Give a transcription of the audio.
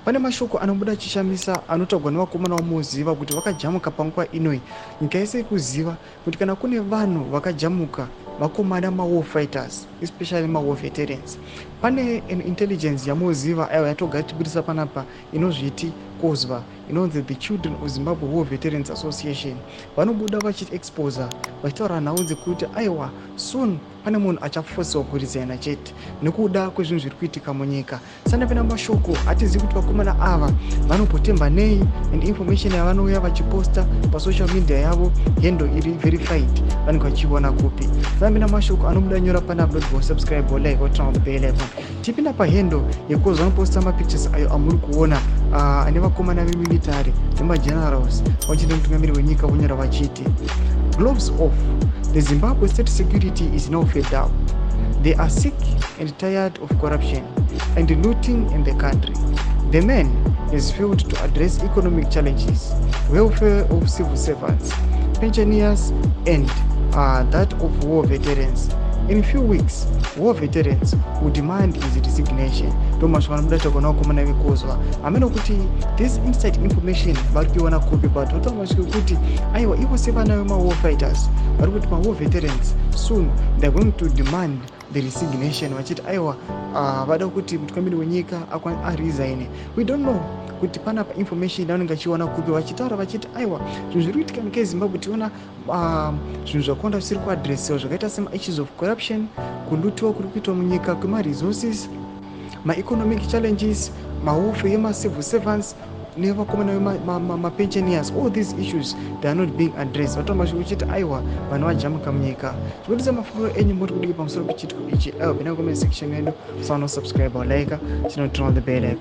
Pane mashoko anobuda achishamisa anotaurwa nevakomana vamuziva kuti vakajamuka panguva inoi. Nyika yese ikuziva kuti kana kune vanhu vakajamuka, vakomana mawar fighters, especially mawar veterans. Pane an intelligence yamuziva, aiwa, yatoga tibudisa panapa, inozviti COZWVA, inonzi the Children of Zimbabwe War Veterans Association. Vanobuda vachiexposa, vachitaura nhau dzekuti aiwa, soon pane munhu achafosiwa kuresigna chete nekuda kwezvinhu zviri kuitika munyika. Sandapinda mashoko, hatizivi kuti vakomana ava vanopotemba nei and information yavanouya vachiposta pasocial media yavo, handle iri verified, vanenge vachiiona kupi? Sandapinda mashoko anobuda nyora panapa, don't subscribe or like or turn on the bell icon. Tipinda pahandle yekuzi vanoposta mapictures ayo amuri kuona ane vakomana vemilitary nemagenerals vachiita mutungamiri wenyika. Vonyora vachiti, "Gloves off. The Zimbabwe state security is now fed up. They are sick and tired of corruption and looting in the country. The man has failed to address economic challenges, welfare of civil servants, pensioners and that of war veterans. In few weeks, war veterans will demand his resignation." Ndo mashoko anobuda takuona vakomana veCOZWVA. Hamene kuti this inside information vari kuiona kupi, but vataura mashoko ekuti aiwa, ivo sevana vemawar fighters vari kuti mawar veterans soon they are going to demand the resignation, vachiti aiwa, vada kuti mutungamiri wenyika aresign. We don't know kuti panapa information yavanenge vachiona kupi, vachitaura vachiti aiwa, zvinhu zviri kuitika munyika yeZimbabwe, tiona zvinhu zvakawanda zvisiri kuadresiwa, zvakaita semaissues of corruption, kulootiwa kuri kuitwa munyika kwemaresources, maeconomic challenges, mawelfare yemacivil servants nevakomana vemapensioners. All these issues, they are not being addressed. Vataura mashoko uchiti aiwa, vanhu vajamuka munyika. Zvibudisa mafungiro enyu, muri kudii pamusoro pechiitiko ichi? Aiwa, pinda comment section yedu, usaona subscribe, like, chinoturn on the bell icon.